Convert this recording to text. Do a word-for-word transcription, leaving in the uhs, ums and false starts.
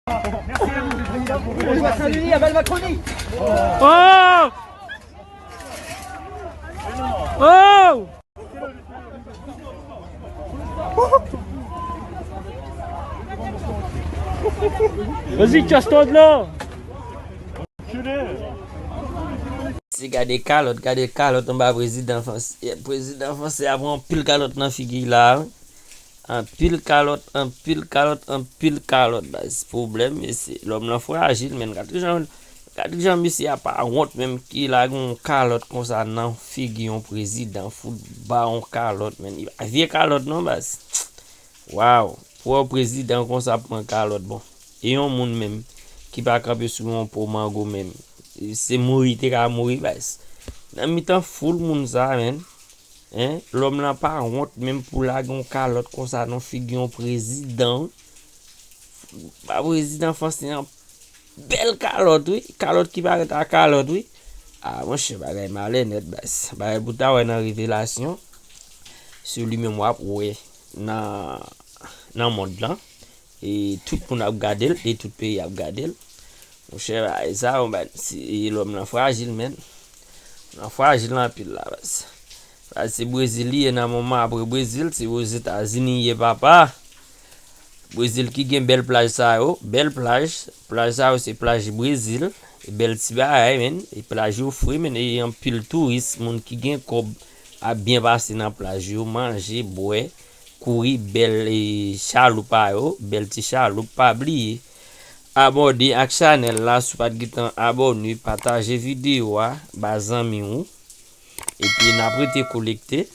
Oh! Oh! Vas-y, casse-toi de là! Se gade kalòt, gade kalòt anba prezidan franse. Prezidan franse a pran anpil kalòt nan figi la. Anpil kalòt, anpil kalòt, anpil kalòt, baz. Pwoblèm, mesye. Lòm lan frajil, men. Gade jan, gade jan mesye a pa wont menm ki lage yon kalòt konsa nan figi yon prezidan. Fout ba yon kalòt, men. Vye kalòt non, baz. Waw, pou wè prezidan konsa pran kalòt, bon. E yon moun menm ki pa kanpe sou yon po mango menm. Se mouri te ka mouri, baz. Nan mitan foul moun sa, men. Hein? Lòm lan pa wont menm pou lage yon kalòt konsa nan figi yon prezidan. Ba prezidan franse an bèl kalòt, wi. Kalòt ki parèt a kalòt, wi. Ah, monchè, bagay malè nèt, baz. Bagay pou ta wè nan revelasyon. Se li menm w ap wè nan, nan mond lan. E tout moun ap gade l, e tout peyi ap gade l. Monchè, bagay sa, yon ba-, si, e lòm lan frajil, men. Lòm lan frajil anpil la, baz. Baz, se Brezil li ye nan moman, apre Brezil, se Ozetazini ye, papa. Brezil ki gen bèl plaj sa yo, bèl plaj. Plaj sa yo se plaj Brezil. E bèl ti bagay, men. E plaj yo fre, men. E anpil touris, moun ki gen kòb ap byen pase nan plaj yo, manje, bwè, kouri, bèl, e, chaloup a yo, bèl ti chaloup. Pa bliye abòne ak chanèl la si w pa t gentan abòne, pataje videyo a ba zanmi w. Epi n ap rete konekte.